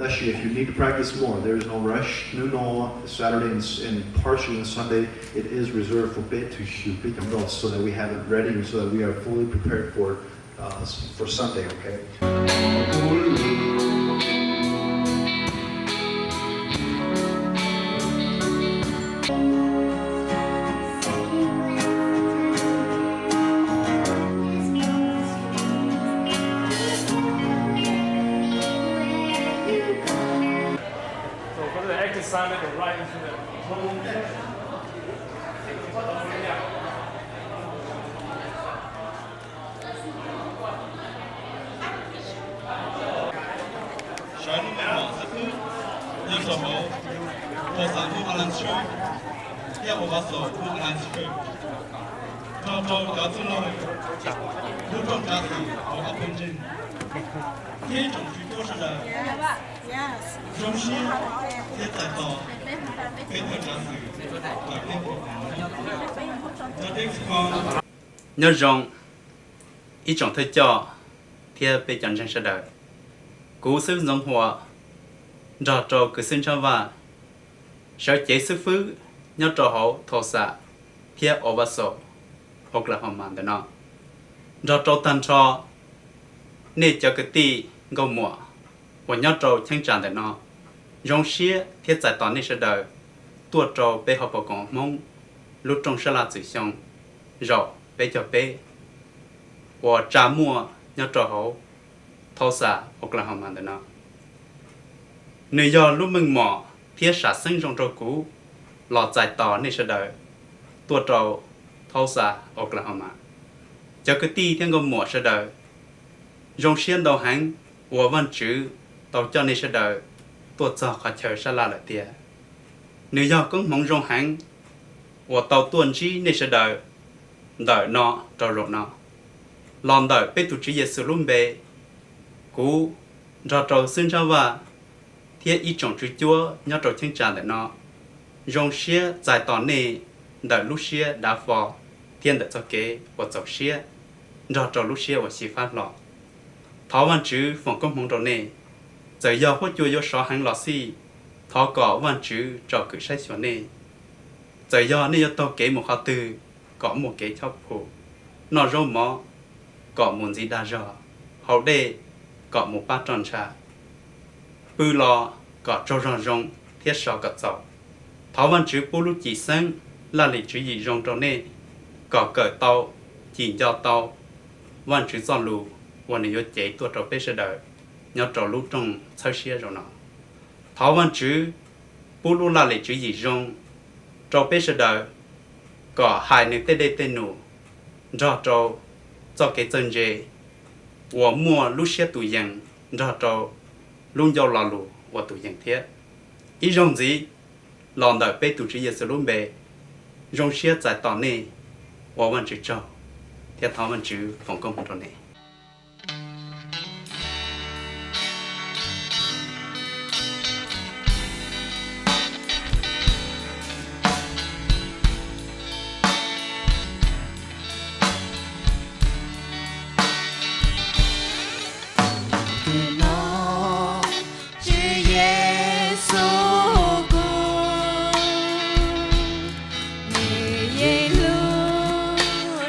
Especially if you need to practice more, there is no rush. Hnub no, Saturday and, and partially on Sunday, it is reserved for peb tug xyoo peb caug nkaus, so that we have it ready and so that we are fully prepared for, uh, for Sunday, okay? So go to the active side, the right into the home. Sawv lub me mom xib fwb nyob rau hauv, thauj xam lub a la ntshwv thiab ua vav xaum lub a la ntshwv, nrog rau cov txwj laug lub rooj tsav xwm hauv ob peb ntseeg thiab ib tsoom tswv cuab sawv daws zoo siab thiab txais tos peb thawj tsav xwm ntawm peb puas. Nyob zoo ib tsoom thawj coj thiab peb cov ntseeg sawv daws. Kuv xib hwb Ntxoov Hua nrog rau kwv xib hwb Ntsab Vaj sawv cev xib fwb nyob rau hauv Tulsa thiab El Paso, Oklahoma ntawm no, nrog rau tag nrho nej cov kwv tij nkauj muam uas nyob rau cheeb tsam ntawm no. Zoo siab thiab txais tos nej sawv daws tuaj rau peb hauv paus koom Hmoob lub rooj sab laj txwm xyoo zaum peb caug peb uas tsa muaj nyob rau hauv Tulsa, Oklahoma ntawm no. Nws yog lub meej mom thiab sam xeeb zoo rau kuv los txais tos nej sawv daws tuaj rau Tulsa, Oklahoma. Cov kwv tij thiab nkauj muam sawv daws, zoo siab ntau heev uas Vajtswv tau coj nej sawv daws tuaj txog qhov chaw sab laj lawm tiag. Nws yog koob hmoov zoo heev uas tau tuaj ntsib nej sawv daws ntawm no rau zaum no. Los ntawm peb tus Tswv Yexus lub npe, kuv nrog rau xib hwb Ntsab Vaj thiab ib tsoom tswv cuab nyob rau cheeb tsam ntawm no zoo siab txais tos nej ntawm lub siab dav fo thiab ntawm txoj kev uas txaus siab nrog rau lub siab uas xyiv fab hlo. Thov Vajtswv foom koob hmoov rau nej. Txawm yog huab cua yuav sov heev los xij, thov kom Vajtswv tsom kwm saib xyuas nej. Txawm yog nej yuav taug kev mus qhov twg, kom muaj kev chob phum, noj zaub mov, kom mus ntxiv dag zog, haus dej, kom mus pab roj ntsha, pw los kom tsaug zog zoo thiab so kom txaus. Thov Vajtswv pub lub cim xeeb, laj lim tswv yim zoo rau nej, kom kawm tau, cim nco tau Vajtswv txoj lus uas nws yuav cev tuaj rau peb sawv daws nyob rau lub rooj txhawb siab zaum no. Thov Vajtswv pub lub laj lim tswv yim zoo rau peb sawv daws, kom hais nws tej dej tej num nrog rau txoj kev txawj ntse uas muaj lub siab tus yees nrog rau lub ncauj lo lus uas tus yees thiab. Ib zaug ntxiv, los ntawm peb tus Tswv Yexus lub npe, zoo siab txais tos nej, ua Vajtswv tsaug thiab thov Vajtswv foom koob hmoov rau nej. Tus no Tswv Yexus kuv, nws yeej hlub,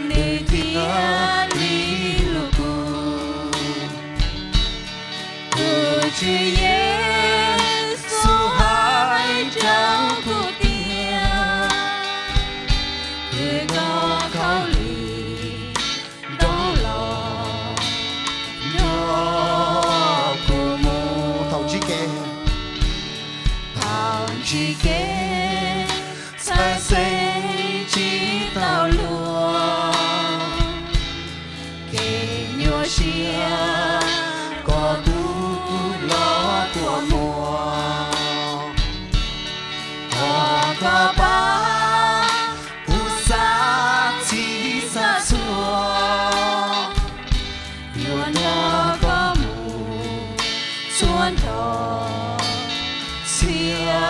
nws thiaj li hlub kuv. Kuv Tswv Yexus hais rau kuv tias, kwv koj khaub lig ntoo los nrog kuv mus. Thaum ntsib kev, thaum ntsib kev txhawj xeeb tsis tau luag, kev nyuaj siab kom kuv los kua muag, thov koj pab kuv xav txhij xav txhua, yuav nrog koj mus txhua nrho txhia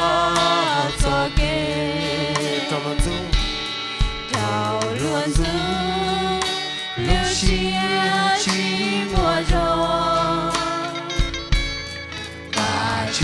txoj kev. Rau luag ntxub, rau luag ntxub, lub siab tsis muaj zog. Vajtswv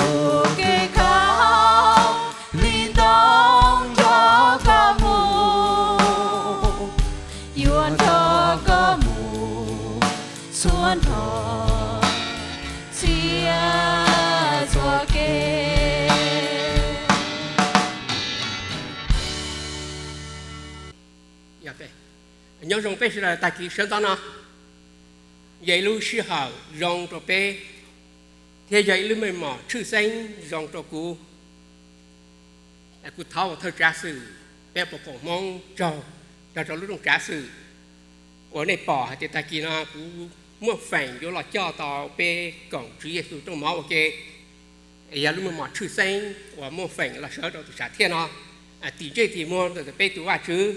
Tus kev kho li ntoo nrog koj mus, yuav nrog koj mus txhua hnub txhia txhua kev. Nyob zoo peb sawv daws tag kis sawv ntxov no, yog ib lub sij hawm zoo rau peb, thiab yog ib lub meej mom tshwj xeeb zoo rau kuv. Kuv thov ua thawj tsav xwm peb puas koom Hmoob tsaug, tsaug rau lub rooj tsav xwm uas nej pom hais tias tag kis no kuv muaj feem yuav los coj tau peb koom Tswv Yexus rooj mov ua ke. Yog lub meej mom tshwj xeeb uas muaj feem los sawv rau tus sam thiaj no, tim ntsej tim muag rau ntawm peb tus Vajtswv,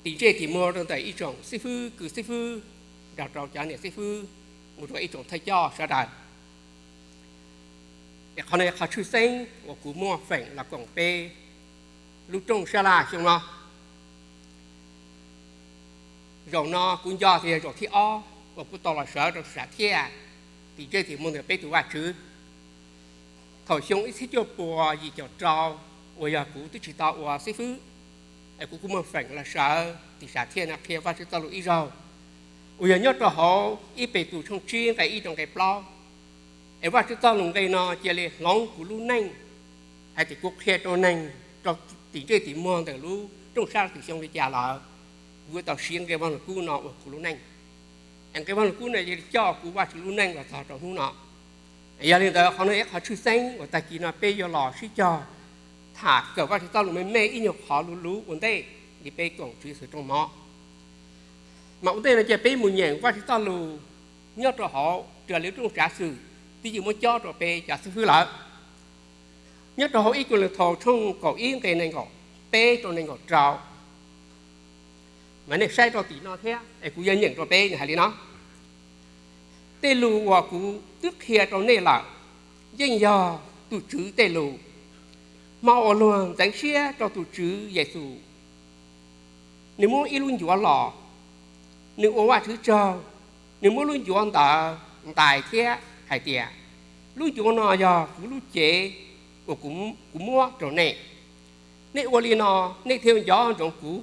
tim ntsej tim muag rau ntawm ib tsoom xib fwb kws xib fwb, nrog rau cov niam xib fwb, mus rau ib tsoom thawj coj sawv daws. Es qhov no yog qhov tshwj xeeb uas kuv muaj feem los koom peb lub rooj sab laj xyoo no. Zaum no kuv nco tias yog zaum thib ob uas kuv tau los sawv rau sam thiaj tim ntsej tim muag ntawm peb tus Vajtswv. Thaum xyoo ib txhiab cuaj puas yim caum rau uas yog kuv twb tsis tau ua xib fwb, es kuv kuj muaj feem los sawv tim sam thiaj no qhia Vajtswv txoj lus ib zaug, uas yog nyob rau hauv ib Petus tshooj tsib nqe ib rau nqe plaub. Es Vajtswv txoj lus nqe no cia li hloov kuv lub neej, hais tias kuv qhia rau neeg rau tim ntsej tim muag ntawm lub rooj sab laj xyoo li cas lawm, kuv yuav tau siv nqe Vaj Lug Kub no ua kuv lub neej. Es nqe Vaj Lug Kub no cia li coj kuv Vajtswv lub neej los txog rau hnub no. Yog li ntawd qhov no ib qhov tshwj xeeb uas tag kis no peb yuav los sib cog tham kawm Vajtswv txoj lus me me ib nyuag qhov luv luv ua ntej li peb koom Tswv Yexus rooj mov. Mas ua ntej no ces peb mus nyeem Vajtswv txoj lus nyob rau hauv raws li lub rooj tsav xwm twb yeej muab cob rau peb cov xib fwb lawm. Nyob rau hauv ib Kauleethaus tshooj kaum ib nqe nees nkaum peb rau nees nkaum rau. Mas nej saib rau tim no thiab es kuv yuav nyeem rau peb nws hais li no: Tej lus uas kuv twb qhia rau nej lawm yeej yog tus Tswv tej lus. Hmo uas luag ntxeev siab rau tus Tswv Yexus, nws muab ib lub ncuav los, nws ua Vajtswv tsaug, nws muab lub ncuav ntawd ntais thiab hais tias, Lub ncuav no yog kuv lub cev uas kuv muab rau nej. Nej ua li no, nej thiaj nco ntsoov kuv.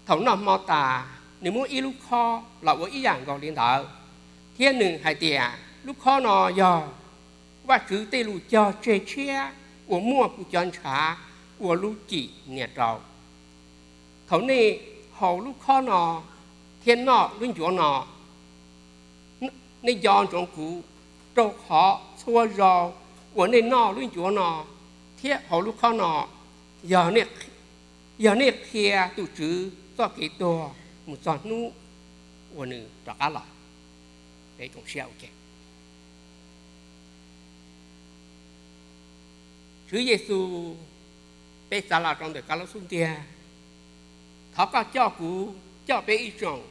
Thaum noj hmo tas, nws muab ib lub khob los ua ib yam nkaus li ntawd, thiab nws hais tias, Lub khob no yog Vajtswv tej lus cog tseg tshiab uas muaj kuv cov ntshav ua lub cim nias rau. Thaum nej haus lub khob no thiab noj lub ncuav no, nej nco ntsoov kuv, rau qhov txhua zaus uas nej noj lub ncuav no thiab haus lub khob no, yog nej qhia tus Tswv txoj kev tuag mus txog hnub uas nws rov qab los. Tswv Yexus, peb xav los rau ntawm koj lub xub ntiag, thov koj coj kuv, coj peb ib tsoom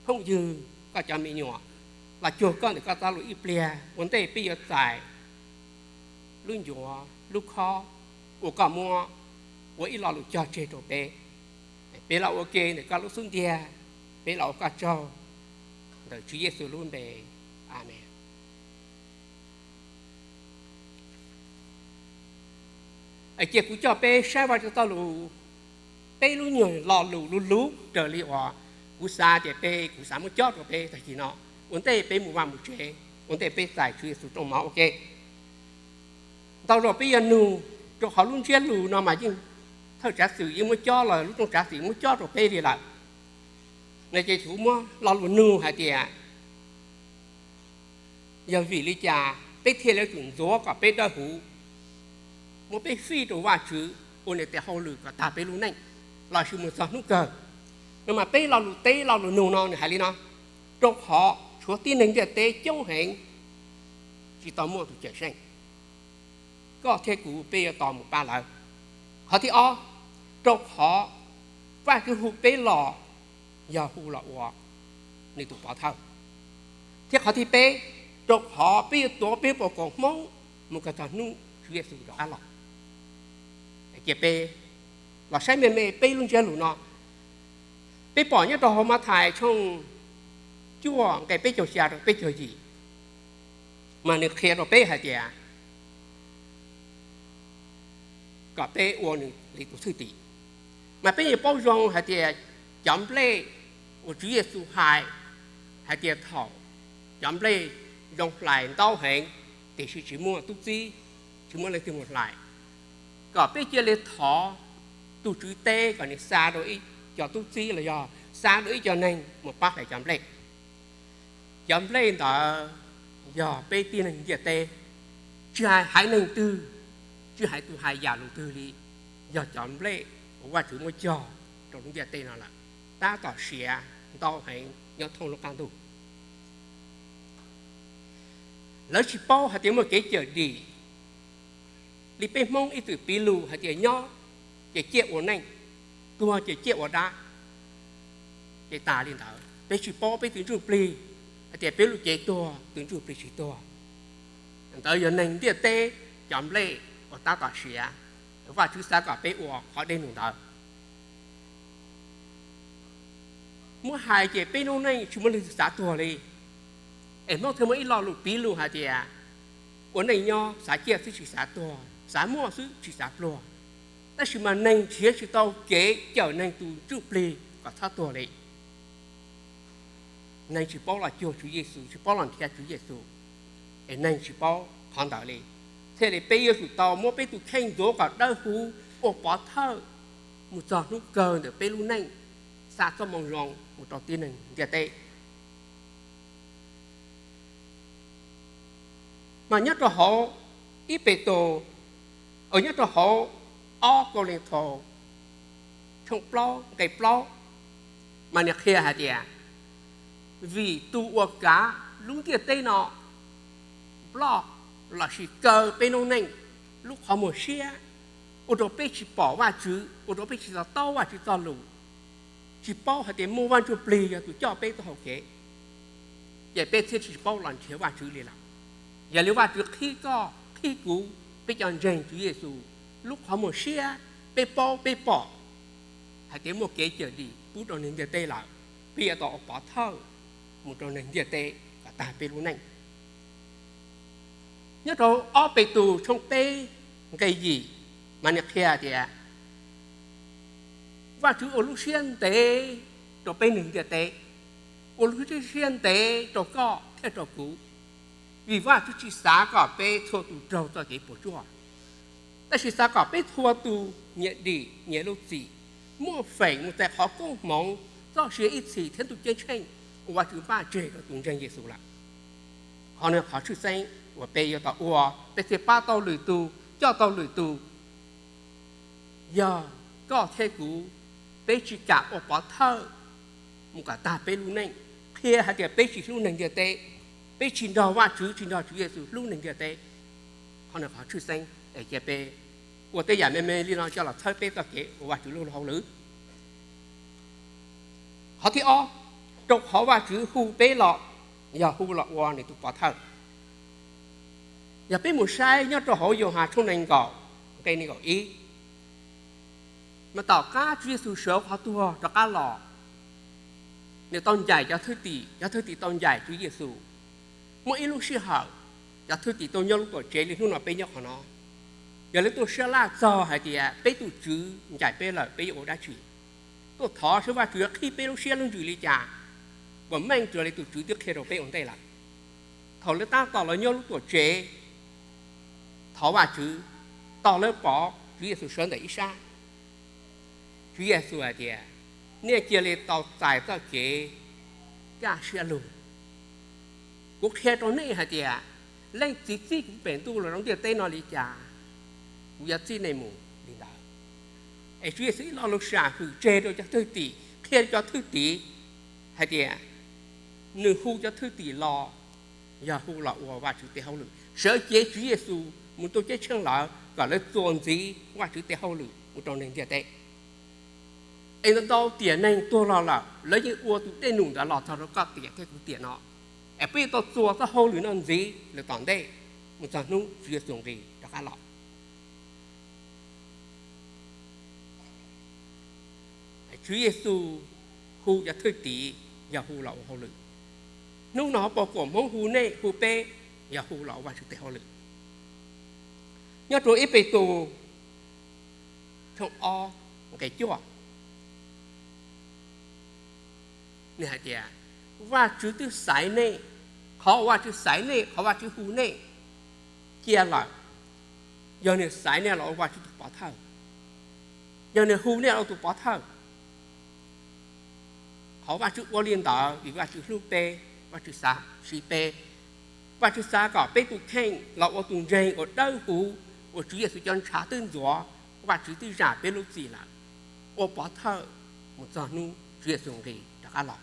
phooj ywg, koj cov me nyuam los cuag koj ntawm koj txoj lus ib pliag ua ntej peb yuav txais lub ncuav lub khob uas koj muab ua ib lo lus cog tseg rau peb. Peb los ua ke ntawm koj lub xub ntiag, peb los ua koj tsaug ntawm Tswv Yexus lub npe. Amees. Cia kuv coj peb saib Vajtswv txoj lus, peb lub nyuag lo lus luv luv raws li uas kuv xav tias peb, kuv xav muab cob rau peb tag kis no, ua ntej peb mus vaj mus tsev, ua ntej peb txais Tswv Yexus rooj mov ua ke. Ntau zaus peb yuav nug, rau qhov lub ntsiab lus no mas yeej thawj tsav xwm yeej muab cob los lub rooj tsav xwm muab cob rau peb li lawm. No ces kuv muab lo lus nug hais tias, yog vim li cas peb thiaj li yuav tsum ntxuav kom peb dawb huv, muab peb fij rau Vajtswv ua nws tes hauj lwm kom tag peb lub neej, lossis mus txog hnub kawg? No mas peb lo lus teb lo lus nug no nws hais li no: Rau qhov tshuav tib neeg ntiaj teb coob heev tsis tau muaj tus Cawmseej, koj thiab kuv peb yuav tau mus pab lawv. Qhov thib ob, rau qhov Vajtswv hu peb los yog hu los ua nws tus pov thawj. Thiab qhov thib peb, rau qhov peb yuav tuav peb puas koom Hmoob mus kom txog hnub Tswv Yexus rov qab los. Cia peb los saib me me peb lub ntsiab lus no. Peb pom nyob rau hauv Mathais tshooj cuaj nqe peb caug xya rau peb caug yim. mas nws qhia rau peb hais tias kom peb ua nws li tus thwj tim. Mas peb yeej paub zoo hais tias cov nplej uas Tswv Yexus hais, hais tias thaum cov nplej zoo hlais ntau heev, tiam sis tsis muaj tub txib, tsis muaj leej twg mus hlais, kom peb cia li thov tus Tswv teb kom nws xa rau ib co tub txib los yog xa rau ib co neeg mus pab hlais cov nplej. Cov nplej ntawd yog peb tib neeg ntiaj teb, tsis hais haiv neeg twg, tsis hais tus hais yam lus twg li, yog cov nplej uas Vajtswv muab cog rau lub ntiaj teb no lawm, tab tom siav ntau heev nyob thoob lub qab ntuj. Lawv tsis paub hais tias muaj kev cawm dim li peb Hmoob ib txwm piv lus hais tias nyob ces ciaj ua neej, tuag ces ciaj ua dab. Ces tas li ntawd, peb tsis paub peb tus ntsuj plig hais tias peb lub cev tuag, tus ntsuj plig tsis tuag. Ntawd yog neeg ntiaj teb cov nplej uas tab tom siav, Vajtswv xav kom peb ua qhov dej num ntawd. Muab hais ces peb noob neej tsis muaj leej twg xav tuag li. Es Hmoob thiaj muaj ib lo lus piv lus hais tias ua neej nyob xav ciaj xwb tsis xav tuag, xav muaj xwb tsis xav pluag. Tab sis mas neeg nrhiav tsis tau kev cawm neeg tus ntsuj plig kom txhob tuag li. Neeg tsis paub los cuag Tswv Yexus, tsis paub los nrhiav Tswv Yexus, es neeg tsis paub qhov ntawd li. Thiaj li peb yuav tsum tau muab peb tus kheej ntxuav kom dawb huv ua pov thawj mus txog hnub kawg ntawm peb lub neej, xa txoj moo zoo mus rau tib neeg ntiaj teb. Mas nyob rau hauv ib Petus, nyob rau hauv ob Kauleethaus tshooj plaub nqe plaub, mas nws qhia hais tias, vim tus uas kav lub ntiaj teb no nploj lossis kaw peb noob neej lub qhov muag siab, ua rau peb tsis pom Vajtswv, ua rau peb tsis to taub Vajtswv txoj lus, tsis paub hais tias muaj Vaj Ntsuj Plig yog tus coj peb taub hau kev, ces peb thiaj tsis paub los nrhiav Vajtswv li lawm. Yog li Vajtswv qhib koj qhib kuv, peb cov ntseeg Tswv Yexus, lub qhov muag siab, peb paub peb pom hais tias muaj kev cawm dim pub rau neeg ntiaj teb lawm, peb yuav tau ua pov thawj mus rau neeg ntiaj teb kom tag peb lub neej. Nyob rau ob Petus tshooj peb nqe yim, mas nws qhia tias, Vajtswv ua lub siab ntev rau peb neeg ntiaj teb, ua lub siab ntev rau koj thiab rau kuv, vim Vajtswv tsis xav kom peb txhua tus raug txoj kev puas tsuaj, tab sis xav kom peb txhua tus nyias dim nyias lub txim, muaj feem mus txais qhov koob hmoov, txoj sia ib txhis thiab ntuj ceeb tsheej uas Vajtswv npaj tseg rau tus ntseeg Yexus lawm. Qhov no qhov tshwj xeeb uas peb yuav tau ua, peb thiaj pab tau lwm tus, coj tau lwm tus. Yog koj thiab kuv, peb tsis kam ua pov thawj mus kom tag peb lub neej, qhia hais tias peb tsis hlub neeg ntiaj teb, peb tsis nrog Vajtswv, tsis nrog Tswv Yexus hlub neeg ntiaj teb. Qhov no qhov tshwj xeeb es cia peb ua tej yam me me li no coj los txhawb peb txoj kev ua Vajtswv lub hauj lwm. Qhov thib ob, rau qhov Vajtswv hu peb los, yog hu los ua nws tus pov thawj. Yog peb mus saib nyob rau hauv Yauhas tshooj nees nkaum nqe nees nkaum ib, mas tom qab Tswv Yexus sawv qhov tuag rov qab los, nws tau ncaim cov thwj tim, cov thwj tim tau ncaim Tswv Yexus. Muaj ib lub sij hawm, cov thwj tim tau nyob lub tuam tsev li hnub no peb nyob qhov no, yog lawv tuaj sab laj txog hais tias peb tus Tswv ncaim peb lawm, peb yuav ua dab tsi? Tuaj thov seb Vajtswv yuav qhib peb lub siab lub ntsws li cas, puas meej raws li tus Tswv twb qhia rau peb ua ntej lawm. Thaum lawv tab tom los nyob lub tuam tsev thov Vajtswv, tau lawv pom Tswv Yexus sawv ntawm ib sab. Tswv Yexus hais tias, nej cia li tau txais txoj kev kaj siab lug. Kuv qhia rau nej hais tias, leej txiv txib kuv pem ntuj los rau ntiaj teb no li cas, kuv yuav txib nej mus li ntawd. Es Tswv Yexus ib lo lus sam hwm tseg rau cov thwj tim, qhia rau cov thwj tim hais tias, nws hu cov thwj tim los yog hu los ua Vajtswv tej hauj lwm, sawv cev Tswv Yexus mus ntuj ceeb tsheej lawm kom lawv txuas ntxiv Vajtswv tej hauj lwm mus rau neeg ntiaj teb. Es ntau ntau tiam neeg tuag los lawm, lawv yeej ua tus dej num ntawd los txog rau koj tiam thiab kuv tiam no. Es peb yuav tau txuas txoj hauj lwm no ntxiv lawm tom ntej mus txog hnub Tswv Yexus nqis rov qab los. Tswv Yexus hu cov thwj tim yog hu los ua hauj lwm. Hnub no hauv paus kuam Hmoob hu nej hu peb, yog hu los ua Vajtswv tes hauj lwm. Nyob rau ib Petus tshooj ob nqe cuaj, nws hais tias, Vajtswv twb xaiv nej, qhov uas Vajtswv xaiv nej, qhov Vajtswv hu nej cia lawm, yog nws xaiv nej los ua Vajtswv tus pov thawj, yog nws hu nej los ua tus pov thawj. Qhov Vajtswv ua li ntawd vim Vajtswv hlub peb, Vajtswv xav siv peb, Vajtswv xav kom peb tus kheej los ua tus ntseeg uas dawb huv, uas Tswv Yexus cov ntshav twb ntxuav, Vajtswv twb zam peb lub txim lawm, ua pov thawj mus txog hnub Tswv Yexus nqis rov qab los.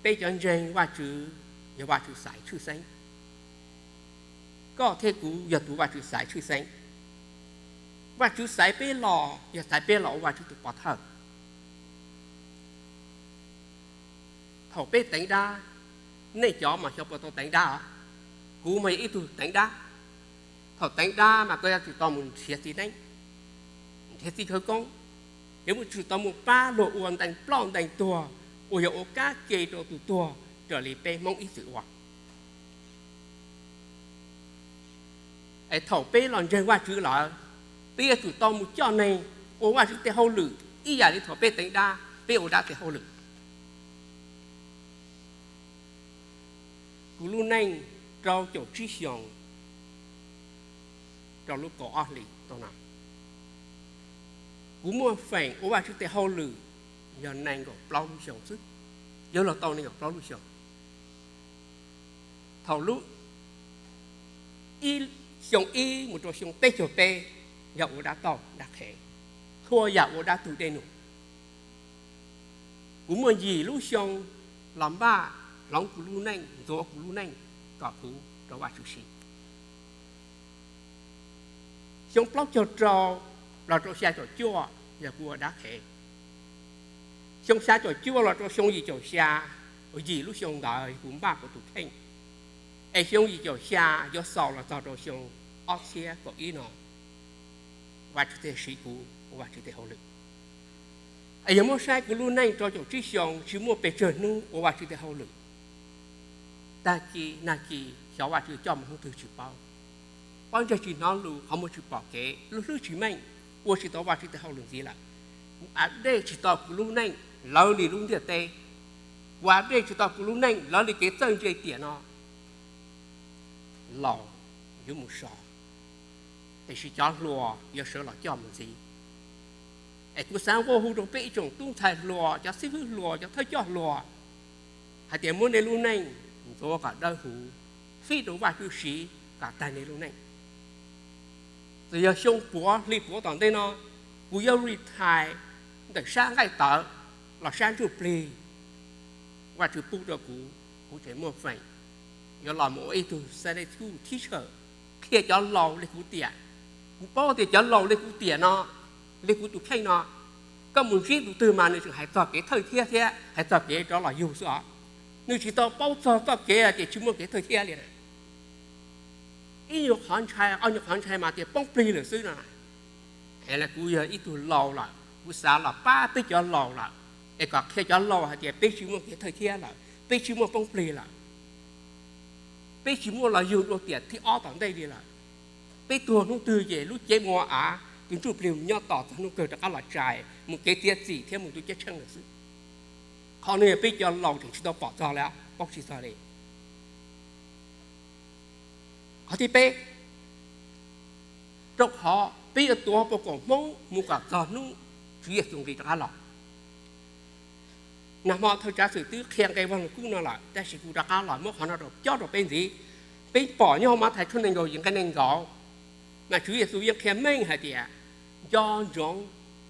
Peb cov ntseeg Vajtswv yog Vajtswv xaiv tshwj xeeb. Koj thiab kuv yog tus Vajtswv xaiv tshwj xeeb. Vajtswv xaiv peb los yog xaiv peb los ua Vajtswv tus pov thawj. Thaum peb teev dab, nej cov mas xyov puas tau teev dab, kuv mas yog ib tug teev dab. Thaum teev dab mas koj yuav tsum tau mus nrhiav txiv neeb, nrhiav txiv khawv koob, yuav tsum tau mus pab luag ua ntees ploj ntees tuag, uas yog ua kab ke rau tus tuag raws li peb Hmoob ib txwm ua. Es thaum peb los ntseeg Vajtswv lawm, peb yuav tsum tau mus coj neeg ua Vajtswv tes hauj lwm ib yam li thaum peb teev dab, peb ua dab tes hauj lwm. Kuv lub neej rau caum tsib xyoos rau lub kaum ob hlis tau no, kuv muaj feem ua Vajtswv tes hauj lwm yog nees nkaum plaub lub xyoo xwb, yuav luag tau nees nkaum plaub lub xyoo. Thaum lub xyoo ib mus rau xyoo peb caug peb yog ua dab tauj dab qhev, txhua yam ua dab tug dej num. Kuv muaj yim lub xyoo los npaj hloov kuv lub neej, ntxuav kuv lub neej kom puv rau Vajtswv siv. Xyoo plaub caug rau los rau xya caum cuaj yog kuv ua dab qhev. Xyoo xya caum cuaj los rau xyoo yim caum xya, yim lub xyoo ntawd kuv npaj kuv tus kheej. Es xyoo yim caum xya yuav xaus los txog rau xyoo ob txhiab kaum ib no, Vajtswv thiaj siv kuv ua Vajtswv tes hauj lwm. Es yog muab saib kuv lub neej rau caum tsib xyoo tsis muaj pes tsawg hnub ua Vajtswv tes hauj lwm, tag kis nag kis xyov Vajtswv coj mus hnub twg tsis paub. Pob ntseg tsis hnov lus, qhov muag tsis pom kev, lub hlwb tsis meej, ua tsis tau Vajtswv tes hauj lwm ntxiv lawm. Kuv av dej tsis tau kuv lub neej lawv li lub ntiaj teb, kuv av dej tsis tau kuv lub neej lawv li kev txawj ntse tiam no. Laus yuav mus so, tiam sis cov hluas yuav sawv los coj mus ntxiv. Es kuv xav nqua hu rau peb ib tsoom tub ntxhais hluas, cov xib fwb hluas, cov thawj coj hluas, hais tias muab nej lub neej ntxuav kom dawb huv, fij rau Vajtswv siv kom tag nej lub neej. Txawm yog xyoo puav hli puav tom ntej no, kuv yuav retire ntawm sab nqaij tawv los sab ntsuj plig, Vajtswv pub rau kuv, kuv tseem muaj feem yuav los mus ua ib tug Sunday school teacher, qhia cov laus li kuv tiam. Kuv paub tias cov laus li kuv tiam no, li kuv tus kheej no, koj mus ntsib tus twg mas nws tseem hais txog kev thawj thiab thiab hais txog kev rov los yug xwb os. Nws tsis tau paub txog txoj kev tias tsis muaj kev thawj thiab li na. Ib nyuag qhov ntshai, ob nyuag qhov ntshai mas tias poob plig lawm xwb no. Es kuv yog ib tug laus lawm, kuv xav los pab peb cov laus lawm, es kom qhia cov laus hais tias peb tsis muaj kev thawj thiab lawm, peb tsis muaj poob plig lawm, peb tsis muaj los yug dua tiam thib ob tom ntej li lawm. Peb tuag hnub twg ces lub cev mus ua av, tus ntsuj plig mus nyob tos txog hnub kawg rov qab los tshais mus kev txiav txim thiab mus ntuj ceeb tsheej lawm xwb. Qhov no yog peb cov laus tseem tsis tau pom txog li, paub tsis txog li. Qhov thib peb, rau qhov peb yuav tuav pau kaum Hmoob mus kom txog hnub Tswv Yexus nqis rov qab los. Nag hmo thawj tsav xwm twb qhia nqe Vaj Lug Kub no lawm, tab sis kuv rov qab los muab qhov no rau cob rau peb ntxiv. Peb pom nyob hauv Mathais tshooj nees nkaum yim nqe nees nkaum, mas Tswv Yexus yeej qhia meej hais tias, nco ntsoov,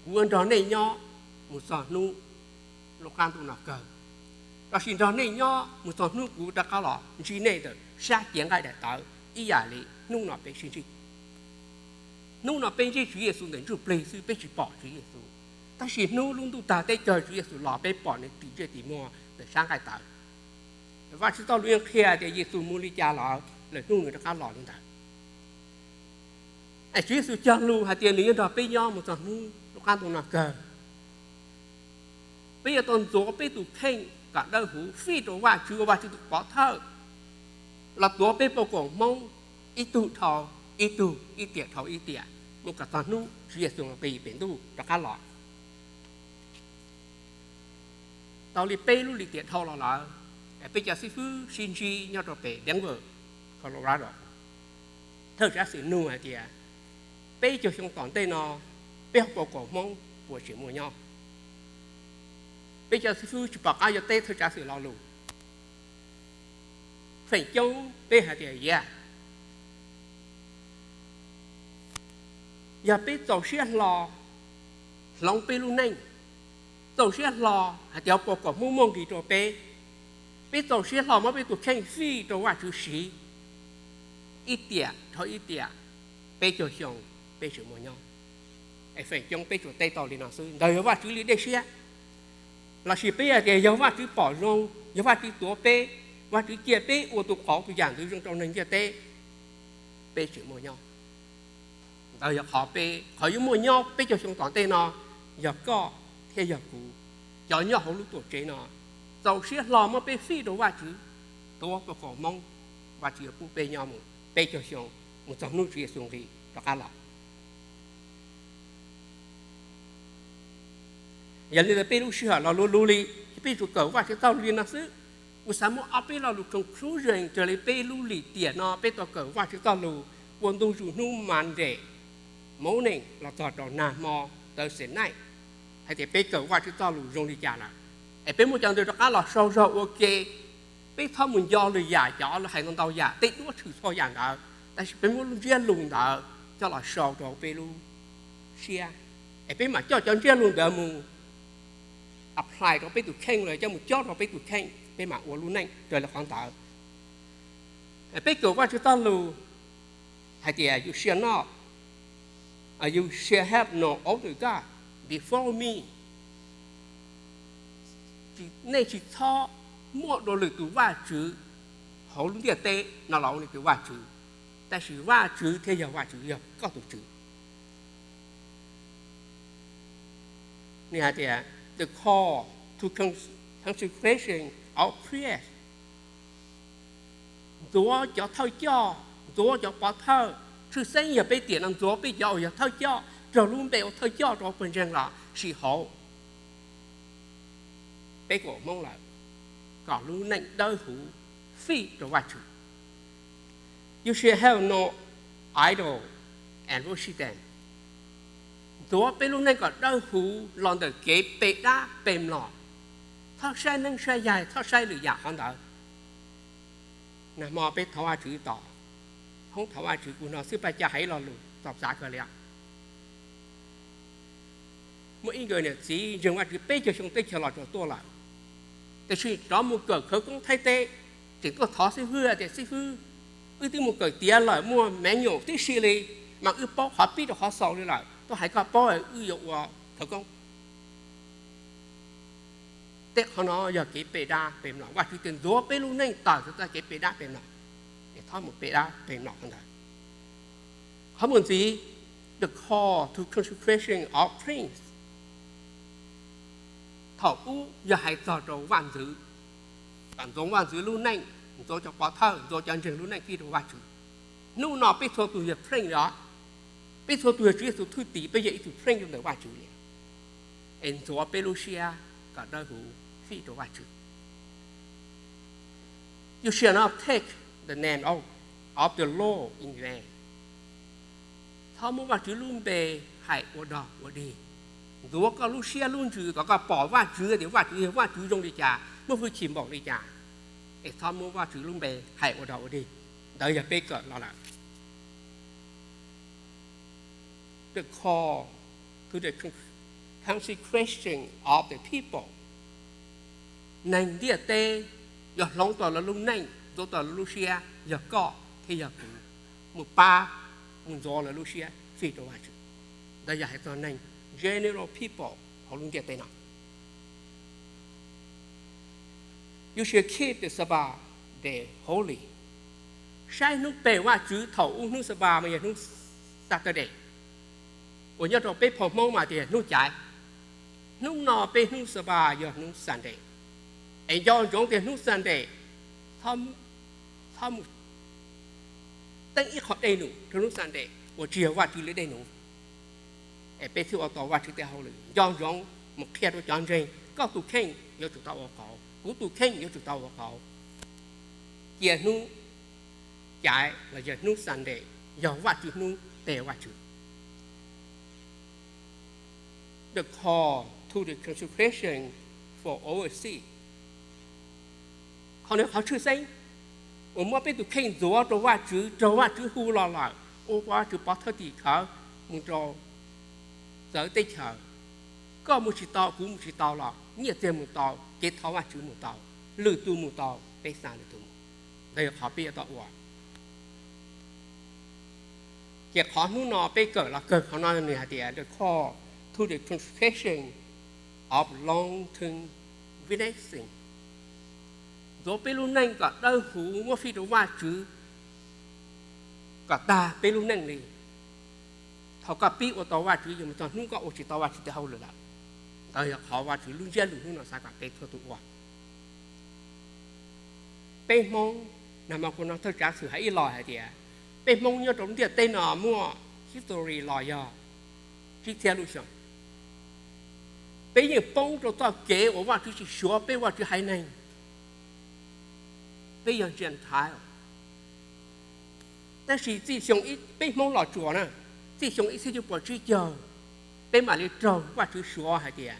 kuv yuav nrog nej nyob mus txog hnub lub qab ntuj no kawg, lossis nrog nej nyob mus txog hnub kuv rov qab los ntsib nej ntawm sab cev nqaij daim tawv ib yam li hnub no peb sib ntsib. Hnub no peb ntsib Tswv Yexus ntawm ntsuj plig xwb, peb tsis pom Tswv Yexus, tab sis hnub lub ntuj tag teb kawg Tswv Yexus los peb pom nws tim ntsej tim muag ntawm sab nqaij tawv. Vajtswv txoj lus yeej qhia tias Yexus mus li cas los lwm hnub nws rov qab los li ntawd. Es Tswv Yexus cog lus hais tias nws yuav nrog peb nyob mus txog hnub lub qab ntuj no kawg. Peb yuav tau ntxuav peb tus kheej kom dawb huv, fij rau Vajtswv ua Vajtswv tus pov thawj, los tuav peb puas kaum Hmoob ib tug dhau ib tug, ib tiam dhau ib tiam, mus kom txog hnub Tswv Yexus nqis pem ntuj rov qab los. Tau li peb lub lim tiam dhau los lawm, peb cov xib fwb sib ntsib nyob rau pem Denver, Colorado. Thawj tsab xwm nug hais tias peb caug xyoo tom ntej no peb puas kaum Hmoob puas tseem muaj nyob. Peb cov xib fwb tsis pom qab yuav teb thawj tsab xwm lo lus. Feem coob peb hais tias yog, yog peb txaus siab hlo hloov peb lub neej, txaus siab hlo hais tias puas kaum Hmoob muaj nqis rau peb, peb txaus siab hlo muab peb tus kheej fij rau Vajtswv siv ib tiam dhau ib tiam, peb caug xyoo peb tseem muaj nyob. Feem coob peb tsuas teb tau li no xwb, ntawd yog Vajtswv li dej siab. Lossis peb hais tias yog Vajtswv pom zoo, yog Vajtswv tuav peb, Vajtswv cia peb ua tus qauv tus yam ntxwv zoo rau neeg ntiaj teb, peb tseem muaj nyob. Ntawd yog qhov peb, qhov yuav muaj nyob peb caug xyoo tom ntej no, yog koj thiab yog kuv, cov nyob hauv lub tuam tsev no, txaus siab hlo muab peb fij rau Vajtswv, tuav puas kaum Hmoob, Vajtswv yuav pub peb nyob mus peb caug xyoo, mus txog hnub Tswv Yexus nqis rov qab los. Yog li ntawd peb lub sij hawm lo lus lus li, peb tsuas kawm Vajtswv txoj lus li no xwb. Kuv xav muab ob peb lo lus conclusion raws li peb lub lim tiam no peb tau kawm Vajtswv txoj lus ua ntu zus hnub Monday morning los txog rau nag hmo Thursday night, hais tias peb kawm Vajtswv txoj lus zoo li cas lawm, es peb muab cov ntawd rov qab los sau zog ua ke. Peb txhob mus nco lwm yam, cov lus hais ntau ntau yam, tej duab tshwm txhua yam ntawd, tab sis peb muab lub ntsiab lus ntawd coj los sau rau peb lub siab, es peb mam coj cov ntsiab lus ntawd mus apply rau peb tus kheej los coj mus cob rau peb tus kheej, peb mam ua lub neej raws li qhov ntawd. Peb kawm Vajtswv txoj lus hais tias you shall not, you shall have no other god before me. Nej tsis txhob muaj dua lwm tus vaj tswv hauv lub ntiaj teb no los ua nej tus vaj tswv, tab sis Vajtswv thiaj yog Vajtswv, yog koj tus tswv. Nws hais tias the call to consecration of priests, ntxuav cov thawj coj, ntxuav cov pov thawj, tshwj xeeb yog peb tiam no ntxuav peb cov uas yog thawj coj, raug lub npe ua thawj coj rau pawg ntseeg los sis hauv peb kaum Hmoob lawm, kom lub neej dawb huv fij rau Vajtswv. You shall have no idol and worship them. Ntxuav peb lub neej kom dawb huv los ntawm kev pe dab pe mlom, txhob saib neeb saib yaig, txhob saib lwm yam qhov ntawd. Nag hmo peb thov Vajtswv tos, hoob thov Vajtswv, kuv hnov xib paj ca hais lo lus txaus xav kawg li. Muaj ib nkawd niam txiv ntseeg Vajtswv peb caug xyoo teb chaws los tsuas tuaj lawm, tiam sis rov mus kawm khawv koob Thaib teb, tseem tuaj thov xib fwb tias xib fwb, wb twb mus kawm tiav lawm, muaj me nyuam tib si li, mas wb paub qhov pib rau qhov xaus li lawm, tuaj hais koj paub wb yuav ua khawv koob. Tej qhov no yog kev pe dab pe mlom. Vajtswv tias ntxuav peb lub neej tawm txoj kev pe dab pe mlom, es txhob mus pe dab pe mlom qhov ntawd. Qhov mus ntxiv, the call to consecration of priests. Thaum ub yog hais txog rau vaj ntxwv, kom ntxuav vaj ntxwv lub neej, ntxuav cov pov thawj, ntxuav cov ntseeg lub neej fij rau Vajtswv. Hnub no peb txhua tus yog priest os, peb txhua tus yog Tswv Yexus thwj tim, peb yog ib tug priest rau ntawm Vajtswv li, es ntxuav peb lub siab kom dawb huv fij rau Vajtswv. You shall not take the name of, of the Lord in vain. Txhob muab Vajtswv lub npe hais ua dog ua dig. Ntxuav koj lub siab lub ntsws kom koj pom Vajtswv tias Vajtswv yog Vajtswv zoo li cas, muaj hwj chim npaum li cas, es txhob muab Vajtswv lub npe hais ua dog ua dig. Ntawd yog peb kawm los lawm. The call to the consecration of the people. Neeg ntiaj teb yuav hloov tau lawv lub neej, ntxuav tau lawv lub siab, yog koj thiab yog kuv mus pab, mus ntxuav lawv lub siab fij rau Vajtswv. Ntawd yog hais txog neeg general people hauv lub ntiaj teb no. You shall keep the Sabbath day holy. Saib hnub pe Vajtswv, thaum ub hnub Xanpas mas yog hnub Saturday, uas nyob rau peb phau Hmoob mas tias hnub caiv. Hnub no peb hnub Xanpas yog hnub Sunday. Es nco ntsoov tias hnub Sunday, txhob, txhob mus teeb ib qho dej num rau hnub Sunday uas tsis yog Vajtswv li dej num, es peb thiaj ua tau Vajtswv tej hauj lwm. Nco ntsoov mus qhia rau cov ntseeg, koj tus kheej yuav tsum tau ua qauv, kuv tus kheej yuav tsum tau ua qauv. Cia hnub caiv los yog hnub Sunday yog Vajtswv hnub, peb yog Vajtswv. The call to the consecration for overseas. Qhov no qhov tshwj xeeb uas muab peb tus kheej ntxuav rau Vajtswv, raug Vajtswv hu los lawm, ua Vajtswv pov thawj tim khawv mus rau txawv teb chaws. Koj mus tsis tau, kuv mus tsis tau los nyiaj txiag mus tau, kev thov Vajtswv mus tau, lwm tus mus tau, peb xa lwm tus mus. Ntawd yog qhov peb yuav tau ua. Ces qhov hnub no peb kawm los kawg qhov no nws hais tias the call to the consecration of long-term witnessing. Ntxuav peb lub neej kom dawb huv muab fij rau Vajtswv kom tag peb lub neej li. Thaum koj pib ua tau Vajtswv, yuav mus txog hnub koj ua tsis tau Vajtswv tej hauj lwm lawm. Ntawd yog qhov Vajtswv lub ntsiab lus hnub no xav kom peb txhua tus ua. Peb Hmoob, nag hmo kuv hnov thawj tsav xwm hais ib los hais tias peb Hmoob nyob rau ntiaj teb no muaj history los yog tsib txhiab lub xyoo. Peb yeej poob rau txoj kev uas Vajtswv tsis suav peb, Vajtswv haiv neeg, peb yog Gentile. Tab sis txij xyoo peb Hmoob los tsuas na, txij xyoo ib txhiab cuaj puas tsib caug, peb mam li raug Vajtswv suav hais tias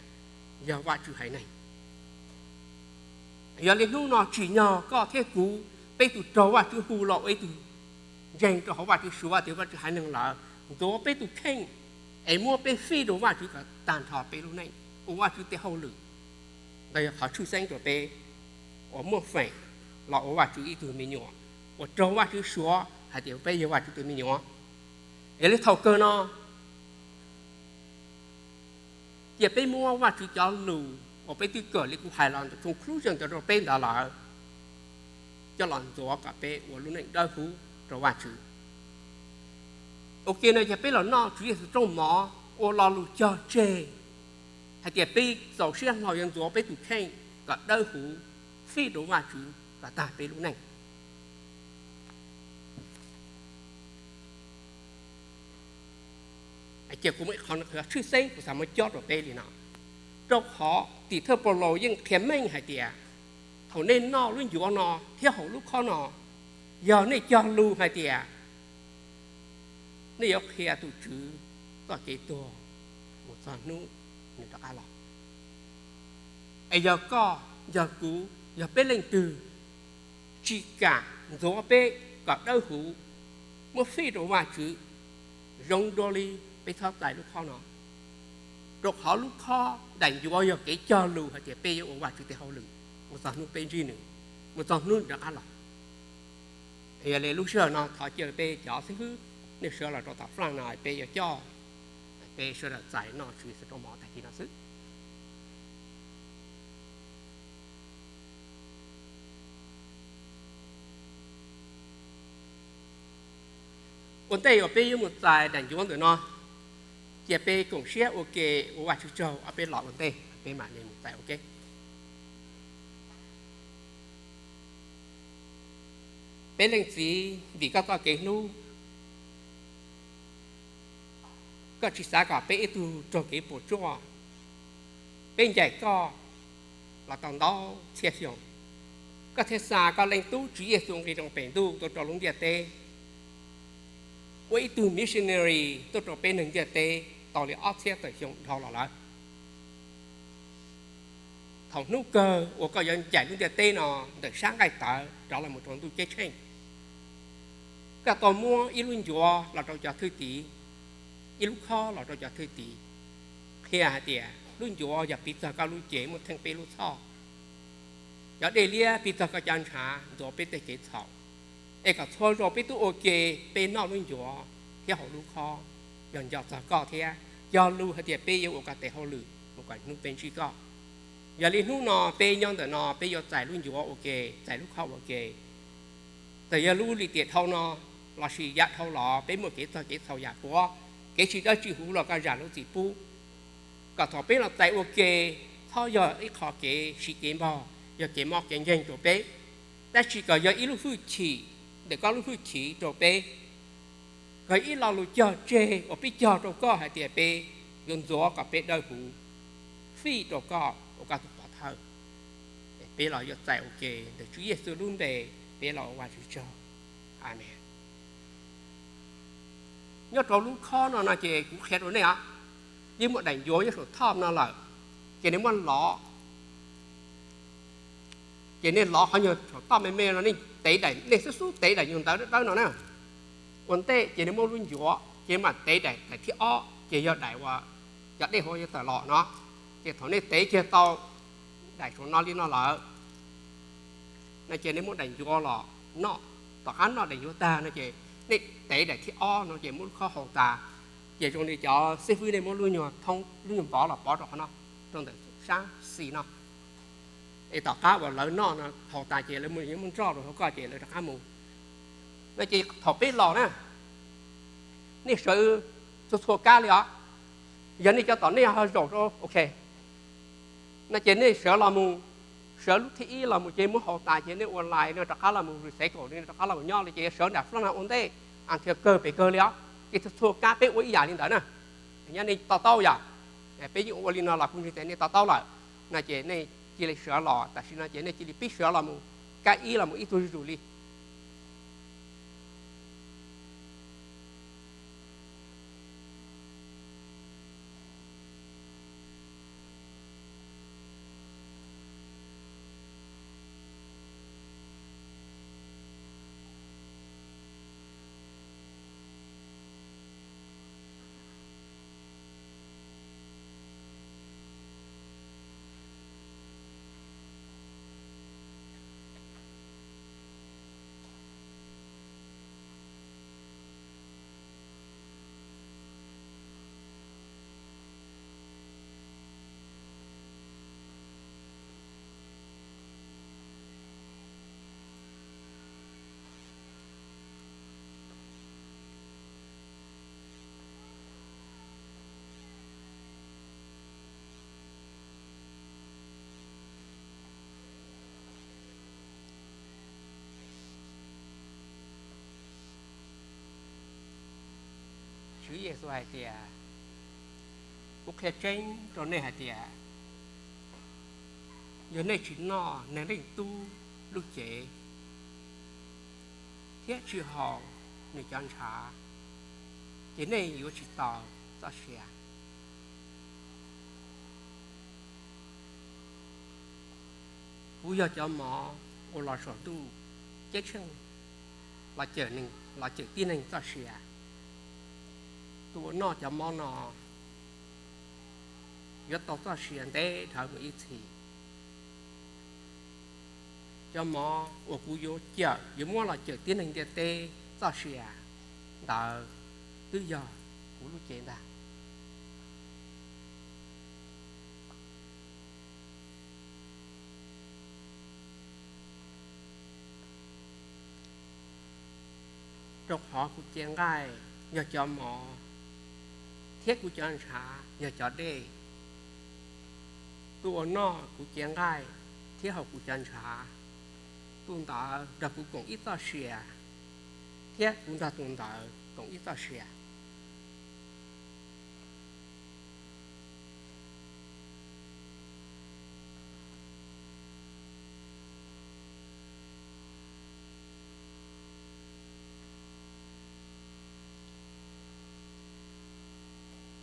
yog Vajtswv haiv neeg. Yog li hnub no tsim nyog koj thiab kuv, peb tus raug Vajtswv hu los ua ib tug ntseeg rau hauv Vajtswv suav tias Vajtswv haiv neeg lawm, ntxuav peb tus kheej es muab peb fij rau Vajtswv kom tag nrho peb lub neej ua Vajtswv tej hauj lwm. Ntawd yog qhov tshwj xeeb rau peb uas muaj feem los ua Vajtswv ib tug me nyuam, uas raug Vajtswv suav hais tias peb yog Vajtswv tus me nyuam. Yog li thaum kawg no, cia peb muab Vajtswv cov lus uas peb twb kawm li kuv hais los ntawm conclusion ntawd rau peb ntawd lawm, coj los ntxuav kom peb ua lub neej dawb huv rau Vajtswv. Ua ke no yog peb los noj Tswv Yexus rooj mov, ua lo lus cog tseg hais tias peb txaus siab hlo yuav ntxuav peb tus kheej kom dawb huv, fij rau Vajtswv kom tag peb lub neej. Ces kuv muaj ib qho tshwj xeeb kuv xav muab cob rau peb li no, rau qhov Tim thawj Paulus yeej qhia meej hais tias thaum nej noj lub ncuav no thiab haus lub khob no, yog nej cog lus hais tias nej yuav qhia tus Tswv txoj kev tuag mus txog hnub nws rov qab los. Es yog koj, yog kuv, yog peb leej twg tsis kam ntxuav peb kom dawb huv, muab fij rau Vajtswv, zoo dua li peb txhob txais lub khob no, rau qhov lub khob daim ncuav yog kev cog lus hais tias peb yuav ua Vajtswv tej hauj lwm mus txog hnub peb ntsib nws, mus txog hnub nws rov qab los. Yog li lub sij hawm no thov cia peb cov xib hwb nej sawv los rau tom front no, peb yuav coj peb sawv daws txais noj Tswv Yexus rooj mov tag kis no xwb. Ua ntej uas peb yuav mus txais daim ncuav ntawm no, cia peb koom siab ua ke ua Vajtswv tsaug, ob peb los ua ntej peb mam li mus txais ua ke. Peb Leej Txiv, vim koj txoj kev hlub, koj tsis xav kom peb ib tug raug kev puas tsuaj. Peb ncaim koj los tau ntau txhiab xyoo, koj thiaj xa koj Leej Tub Tswv Yexus nqis rau pem ntuj tuaj rau lub ntiaj teb, ua ib tug missionary tuaj rau peb neeg ntiaj teb tau li ob txhiab tawm xyoo dhau los lawm. Thaum hnub kawg uas koj yuav ncaim lub ntiaj teb no ntawm sab nqaij tawv rov los mus rau ntuj ceeb tsheej, koj tau muab ib lub ncuav los rau cov thwj tim, ib lub khob los rau cov thwj tim, qhia hais tias lub ncuav yog piv txog koj lub cev muaj theej peb lub txhoj, cov dej liab piv txog koj cov ntshav ntxuav peb tej kev txhaum. Es kom txhua zaus peb twb ua ke, peb noj lub ncuav thiab haus lub khob, yog nco txog koj thiab cog lus hais tias peb yuav ua koj tes hauj lwm mus kom hnub peb ntsib koj. Yog li hnub no peb nyob ntawm no peb yuav txais lub ncuav ua ke, txais lub khob ua ke. Txawm yog lub lim tiam dhau no lossis yav dhau los peb muaj kev txog kev txhaum yam puav, kev tsis dawb tsis huv los koj zam lub txim pub, kom thaum peb los txais ua ke, txhob yog ib qho kev siv kev npog, yog kev mob kev nkeeg rau peb, tab sis kom yog ib lub hwj chim ntawm koj lub hwj chim rau peb. Koj ib lo lus cog tseg uas peb cog rau koj hais tias peb yuav ntxuav kom peb dawb huv, fij rau koj ua koj tus pov thawj. Peb los yuav txais ua ke ntawm Tswv Yexus lub npe, peb los ua Vajtswv tsaug. Amees. Nyob rau lub khob no no ces kuv qhia rau nej os, yeej muaj daim ncuav nyob saum thoj no lawm, ces nej muab lov, ces nej lov qhov nyuag saum toj me me no, nej tev daim, nej xub xub tev daim nyuag ntawv dawb dawb no na. Ua ntej ces nej muab lub ncuav, ces mam tev daim, daim thib ob ces yog daim uas cov dej huv yuav tawm los no. Ces thaum nej tev kiag tau daim saum no li no lawm no ces nej muab daim ncuav los noj. Tom qab noj daim ncuav tag no ces nej tev daim thib ob no ces muab lub khob haus tas. Ces zoo li cov xib fwb nej muab lub nyuag thoob, lub nyuag npov los pov rau qhov no, rau ntawm sab xis no. Es tom qab uas lawv noj no haus tas ces lawv mus yuav muab nroj rau hauv koj ces lawv rov qab mus. No ces thaum peb los na, nej sawv txhua txhua kab li os. Yog nej cov tom nej ho zaum rau, ok, no ces nej sawv los mus, sawv lub thib ib los mus ces muab haus tas ces nej ua lais no rov qab los mus recycle li no rov qab los mus nyob li ces sawv nram floor no ua ntej, as thias kawg pem kawg li os. Ces txhua txhua kab peb ua ib yam li ntawd na. Nyob nej to taub yom, peb yeej ua li no los kuv ntseeg tias nej to taub lawm. No ces nej cia li sawv los, tam sim no ces nej cia li pib sawv los mus, kab ib los mus ib tug zuj zus li. Tswv Yexus hais tias, kuv qhia tseeb rau nej hais tias, yog nej tsis noj Neeg Leej Tub lub cev thiab tsis haus nws cov ntshav, ces nej yuav tsis tau txoj sia. Kuv yog cov mov uas los saum ntuj ceeb tsheej los cawm neeg, los cawm tib neeg txoj sia. Tus uas noj cov mov no yuav tau txoj sia ntev dhawv mus ib txhis. Cov mov uas kuv yuav cawm, yuav muab los cawm tib neeg ntiaj teb txoj sia ntawd twb yog kuv lub cev ntag. Rau qhov kuv cev nqaij yog cov mov, thiab kuv cov ntshav yog cov dej. Tus uas noj kuv cev nqaij thiab haus kuv cov ntshav, tus ntawd nrog kuv koom ib txoj sia, thiab kuv nrog tus ntawd koom ib txoj sia.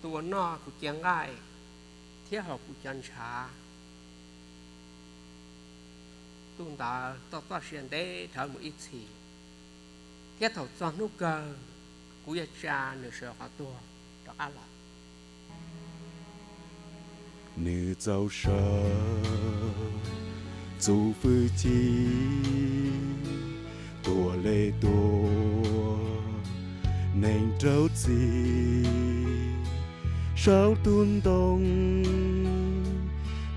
Tus uas noj kuv cev nqaij thiab haus kuv cov ntshav, tus ntawd tau txoj sia ntev dhawv mus ib txhis, thiab thaum txog hnub kawg kuv yuav tsa nws sawv qhov tuag rov qab los. Nws txaus saw txuj fwj chim, tuam le tua neeg raug txim saum tus ntoo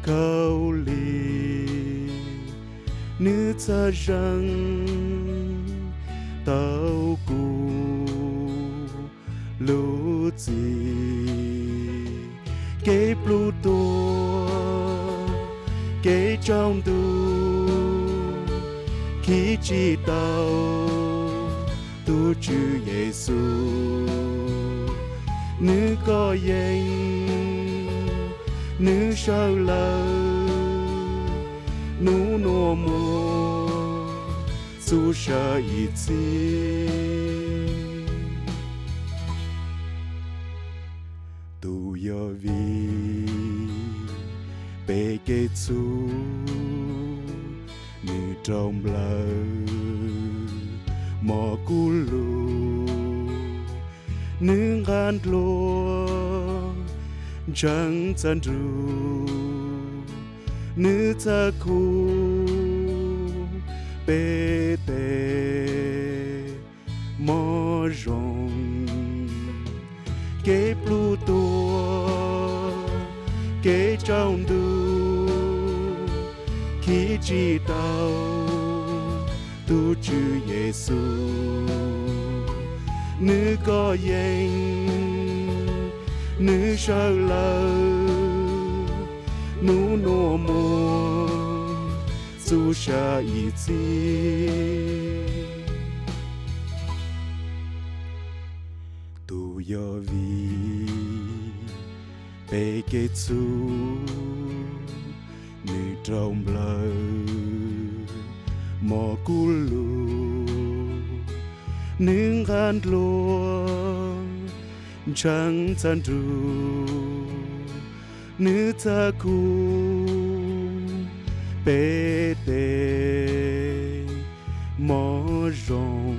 khaub lig. Nws txhawj zeem tau kuv lub txim, kev plub tuag, kev tsaus ntuj, khi tsis tau Tus Tswv Yexus, Nws koj yeej, Nws sawv lawm, nub nua muag, txhua yam ib txhis. Tus yog vim peb kev txhub, Nws rau nplawm mos kub lug, Nws nqa npluag ntseeg txaj nrug, Nws txhaj khu peb tej mob zoo. Kev plub tuag, kev tsaus ntuj, khi tsis tau tus Tswv Yexus. Nws koj yeej, Nws sawv lawm, nub nua muag, txhua yam ib txhis. Tus yog vim peb kev txhub, Nws rau nplawm mos kub lug, Nws nqa npluag ntseeg txaj nrug, Nws txhaj khu peb tej mob zoo.